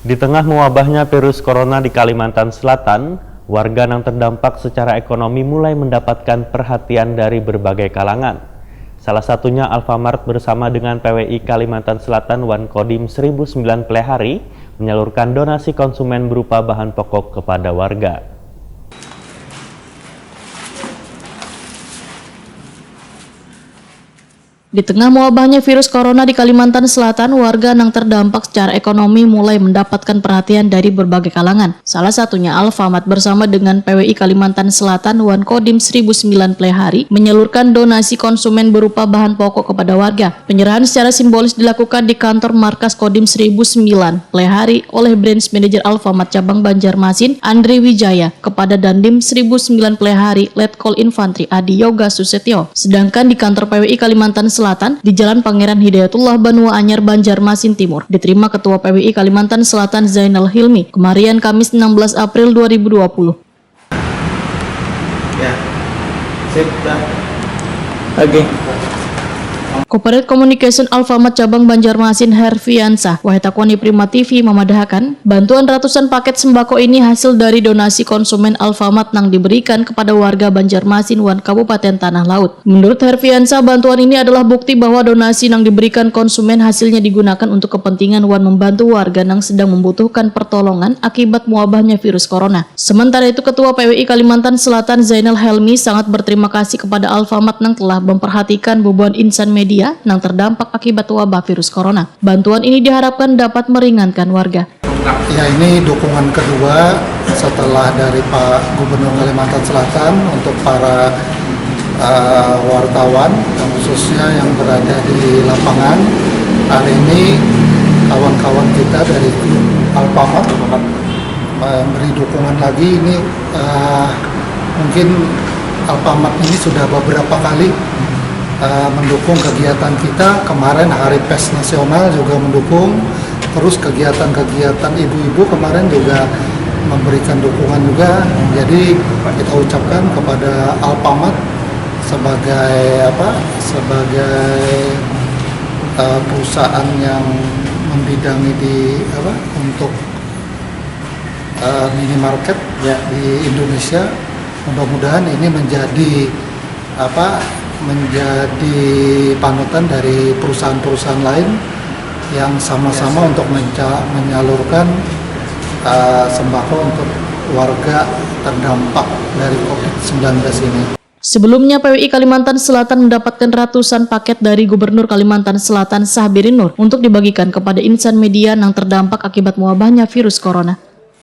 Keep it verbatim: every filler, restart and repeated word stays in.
Di tengah mewabahnya virus corona di Kalimantan Selatan, warga yang terdampak secara ekonomi mulai mendapatkan perhatian dari berbagai kalangan. Salah satunya Alfamart bersama dengan P W I Kalimantan Selatan wan Kodim seribu sembilan Plehari menyalurkan donasi konsumen berupa bahan pokok kepada warga. Di tengah mewabahnya virus corona di Kalimantan Selatan, warga yang terdampak secara ekonomi mulai mendapatkan perhatian dari berbagai kalangan. Salah satunya Alfamart bersama dengan P W I Kalimantan Selatan wan Kodim seribu sembilan Plehari menyalurkan donasi konsumen berupa bahan pokok kepada warga. Penyerahan secara simbolis dilakukan di kantor markas Kodim seribu sembilan Plehari oleh Branch Manager Alfamart Cabang Banjarmasin, Andre Wijaya, kepada Dandim seribu sembilan Plehari Letkol Infantri Adi Yoga Susetyo. Sedangkan di kantor P W I Kalimantan Selatan, di Jalan Pangeran Hidayatullah, Banua Anyar, Banjarmasin Timur, diterima Ketua P W I Kalimantan Selatan Zainal Hilmi, kemarian Kamis enam belas April dua ribu dua puluh. Ya, sip, dah. Oke. Corporate Communication Alfamart Cabang Banjarmasin, Herfiansah, wahai takwani Prima T V, mamadahakan, bantuan ratusan paket sembako ini hasil dari donasi konsumen Alfamart nang diberikan kepada warga Banjarmasin wan Kabupaten Tanah Laut. Menurut Herfiansah, bantuan ini adalah bukti bahwa donasi nang diberikan konsumen hasilnya digunakan untuk kepentingan wan membantu warga nang sedang membutuhkan pertolongan akibat muabahnya virus corona. Sementara itu, Ketua P W I Kalimantan Selatan Zainal Helmi sangat berterima kasih kepada Alfamart nang telah memperhatikan bubuhan insan media nang terdampak akibat wabah virus corona. Bantuan ini diharapkan dapat meringankan warga. Ya, ini dukungan kedua setelah dari Pak Gubernur Kalimantan Selatan untuk para eh, wartawan, yang khususnya yang berada di lapangan. Hari ini kawan-kawan kita dari grup Alfamart memberi dukungan lagi. Ini eh, mungkin Alfamart ini sudah beberapa kali eh, mendukung kegiatan kita. Kemarin Hari Pers Nasional juga mendukung. Terus kegiatan-kegiatan ibu-ibu kemarin juga memberikan dukungan juga. Jadi kita ucapkan kepada Alfamart sebagai apa? Sebagai eh, perusahaan yang membidangi di apa? Untuk eh, minimarket, ya, di Indonesia. Mudah-mudahan ini menjadi apa? Menjadi panutan dari perusahaan-perusahaan lain yang sama-sama untuk menca- menyalurkan eh, sembako untuk warga terdampak dari covid sembilan belas ini. Sebelumnya, P W I Kalimantan Selatan mendapatkan ratusan paket dari Gubernur Kalimantan Selatan, Sahbirin Nur, untuk dibagikan kepada insan media yang terdampak akibat mewabahnya virus corona.